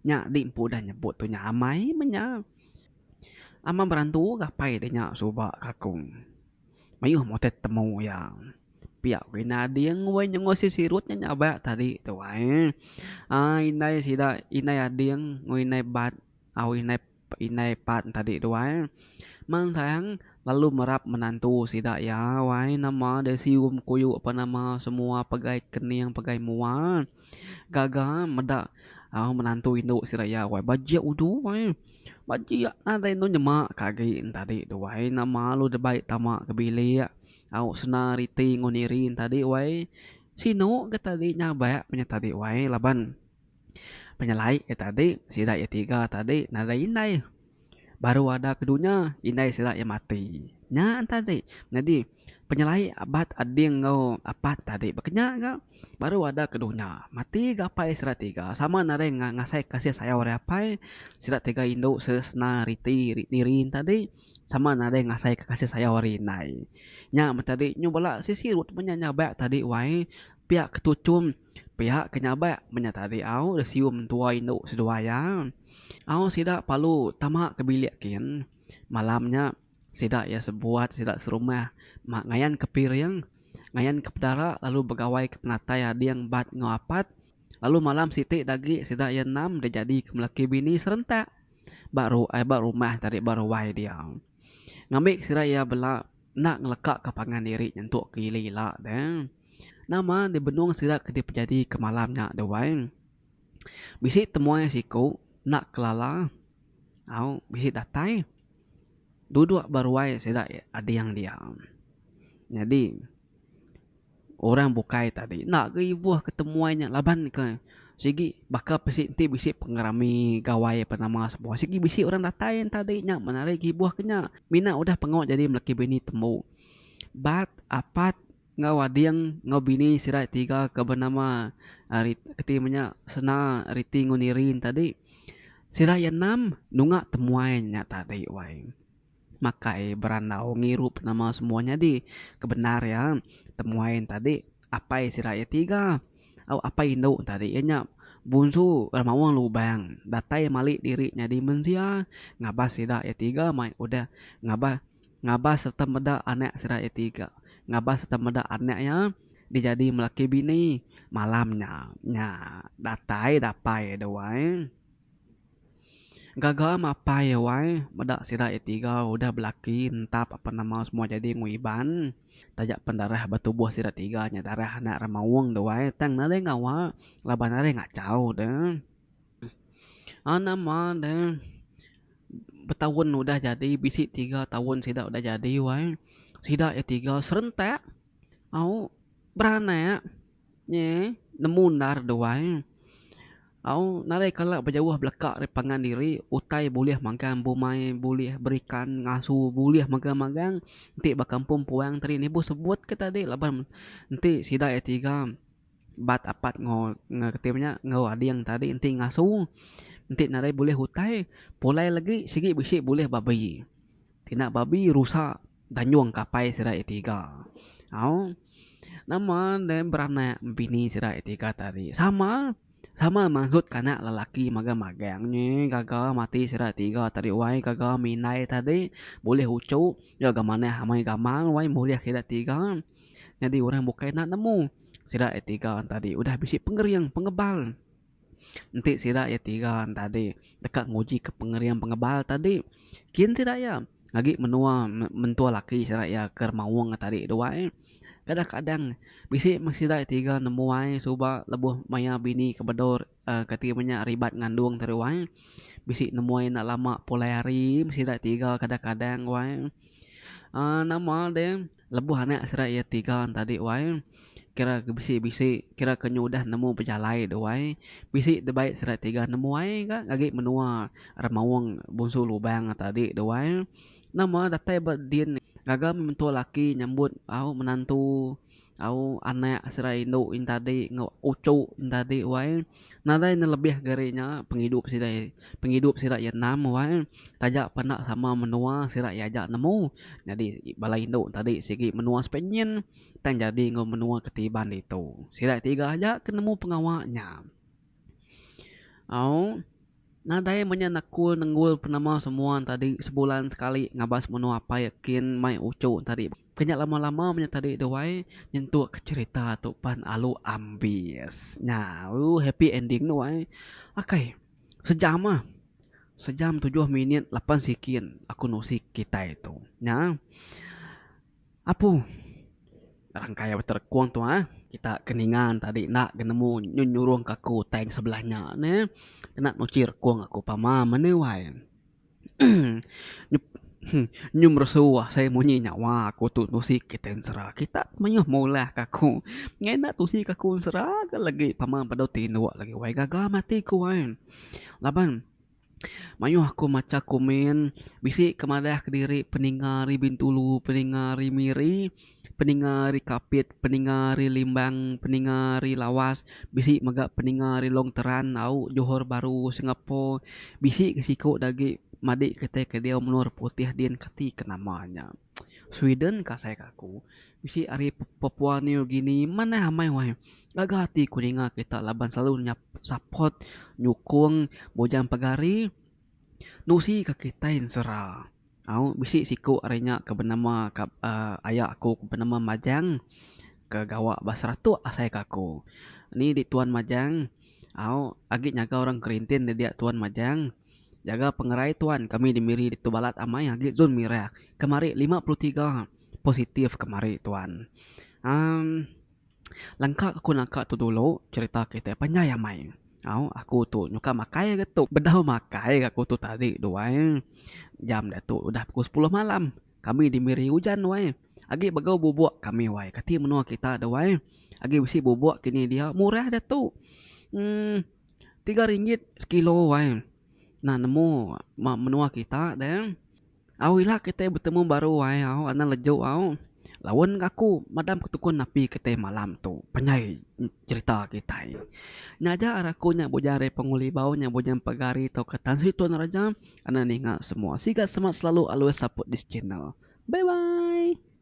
Nya di empu udah nyebut tu nya amai meh nya. Amat berantu ga apai di nya suba ka aku. Mayuh meh utai temu iya. Pia ku indai ading wai nyenguk sirut nya nyabak tadi tu ai. Aaa indai sida indai ading enggau indai bat au indai indai pat tadi tu ai. Mansang lalu merap menantu sida iya wai nama deh sium kuyu apan nama semua pegai kening pegai mua. Gaga meda au menantu indu sida iya wai bajik udu wai. Bajik nadai enu nyema ka agi tadi tu wai nama lalu dibai tama ke bilik. Au sena riti enggau niri ne tadi wai sinu ga tadi nyabak meh nya tadi wai laban penyelai iya tadi sida iya tiga tadi nadai indai baru ada ke dunya indai sida iya mati. Nya tadi nyadi penyelai abat ading enggau apat tadi baka nya ga baru ada ke dunya mati ga apai sida tiga sama nadai ngasai kasih sayau ari apai sida tiga indu sesena riti niri ne tadi. Sama nadai ngasai ke kasih sayau ari indai. Nya meh tadi nyu bala sisirut meh nya nyabak tadi wai pia ke tuchum pia ke nyabak meh nya tadi au deh sium entua indu seduai iya. Au sida palu tama ke bilik kin malam nya sida iya sebuat sida serumah ngayan ke piring ngayan ke pedara lalu begawai ke penatai ading bat enggau apat lalu malam siti da agi sida iya enam deh jadi ke melaki bini serentak. Ba ruai ba rumah tadi ba ruai dia. Ngambi sida iya bela enda ngeleka ka pangan diri nyentuk ke ili ila deh. Nama dibenung sida ke dipejadi ke malam nya deh wai. Bisi temuai siku enda kelala au bisi datai duduk ba ruai sida ading dia. Nyadi orang bukai tadi enda ga ibuh ke temuai nya laban ke sigi baka bisi enti bisi pengerami gawai apan nama semua sigi bisi orang datai tadi nya menarik ibuh ke nya. Mina udah pengawa jadi melaki bini tembu bat apat enggau ading enggau bini sida tiga ke benama ari keti menya Sena Riti enggau Niri ne tadi sida iya enam nunga temuai nya tadi wai makai berandau ngirup nama semua nyadi ke bendar iya temuai ne tadi apai sida iya tiga au apai indu ne tadi iya nya Bunsu Remaung Lubang datai mali diri nyadi mensia ngabas sida iya tiga mai udah ngabas. Ngabas sereta meda anak sida iya tiga. Ngabas sereta meda anak iya dijadi melaki bini malam nya. Nya datai dapai deh wai. Gaga mapai wai meda sida iya tiga udah belaki entap apan nama semua jadi enggau Iban. Taja pen darah ba tubuh sida tiga nya darah anak remaung deh wai tang nadai ngawa laban nadai ngachau deh. Nama deh betaun udah jadi bisi tiga taun sida udah jadi wai sida iya tiga serentak au beranak nyi nemu endar deh wai au nadai kala bejauh beleka ari pangan diri utai bulih magang bumai bulih berikan ngasu bulih magang magang enti ba kampung puang tadi nibuh sebut ke tadi laban enti sida iya tiga. Bat apat enggau reti nya enggau ading tadi enti ngasu enti nadai bulih utai pulai lagi sigi bisi bulih babi. Tina babi rusa danjung kapai sida iya tiga. Au nama ne beranak bini sida iya tiga tadi sama sama mansut ke anak lelaki magang magang nyi gaga mati sida tiga tadi wai gaga mindai tadi bulih uchu ga manah amai gamal wai bulih sida tiga. Nyadi orang bukai enda nemu sida iya tiga tadi udah bisi pengering pengebal. Enti sida iya tiga tadi deka nguji ke pengering pengebal tadi kin sida iya agi menua mentua laki sida iya ke remaung tadi duai. Kadang kadang bisi meh sida iya tiga nemu ai suba lebuh maya bini ke bedor uhh kati menya ribat ngandung tadi wai. Bisi nemu ai enda lama pulai hari meh sida tiga kadang kadang wai. uhh nama deh. Lebuh anak sida iya tiga tadi wai kira ke bisi bisi kira ke nyu udah nemu bejalai tu wai bisi dibai sida tiga nemu ai ka agi menua remaung Bunsu Lubang tadi tu wai. Nama datai ba din gaga meh mentua laki nyambut au menantu au anak sida indu tadi enggau uchu tadi wai. Nadai ne lebih gari nya pengidup sida pengidup sida iya enam wai taja penda sama menua sida iya aja nemu nyadi bala indu tadi sigi menua sepenyin tang jadi enggau menua ketiban ditu sida tiga aja ke nemu pengawa nya. Au nadai meh nya nekul nenggul penema semua tadi sebulan sekali ngabas menua apai kin mai uchu tadi. Ke nya lama-lama menya tadi tu ai nyentuk ke cherita tu pan alu ambis. Nya ooh happy ending tu ai. Akai sejam ah. Sejam tujuh minit lapan sikin aku nusi kitai tu. Nya apu rangkai beterekung tu ah. Kita ke ninga tadi enda ke nemu nyun nyurung ke aku utai sebelah nya neh. Kena nuchi rekung aku pama mene wai. Nyu meresu asai munyi nyawa aku tu nusi kita ensera kita mayuh mulah ka aku ngai enda tusi ka aku ensera ga lagi pama bedau tinduk lagi wai gaga meh ati ku ai laban mayuh aku macha komen bisi ke madah kediri peninga ari Bintulu peninga ari Miri. Peninga ari Kapit, peninga ari Limbang, peninga ari Lawas, bisi mega peninga ari Long Teran au Johor Bahru, Singapore, bisi ke siku da agi madi kitai ke diau menua orang putih din kati ke nama nya. Sweden ka asai ka aku. Bisi ari Papua New Guinea manah amai wai. Gaga ati ku ninga kita laban selalu nyap support nyukung Bujang Pegari nusi ka kitai ensera. Au bisi siku ari nya ke benama ka uhh aya aku ke benama Majang ke gawa ba Saratok asai ka aku. Ni di Tuan Majang au agi nyaga orang kerintin dia Tuan Majang. Jaga pengerai tuan kami di Miri ditu balat amai agi zon mirah. Kemari 53 positif kemari tuan. Uhh Lengka aku naka tu dulu cherita kitai panjai amai. Au aku tu nyuka makai ga tu. Bedau makai ga aku tu tadi tu ai. Jam diatu udah pukul sepuluh malam. Kami di Miri ujan wai. Agi begau bubuk kami wai. Kati menua kita tu wai. Agi bisi bubuk kini dia murah diatu. Uhh tiga ringgit sekilo wai. Nah nemu menua kita deh. Au ila kitai betemu baru ai au anang leju au. Laun ga aku madam ke tukun api kitai malam tu panjai cherita kitai. Nya aja ari aku nya bujang ari Pangul Libau nya bujang Pegari tauka Tan Sri Tun Raja anang ninga semua. Siga semak selalu always support this channel. Bye bye.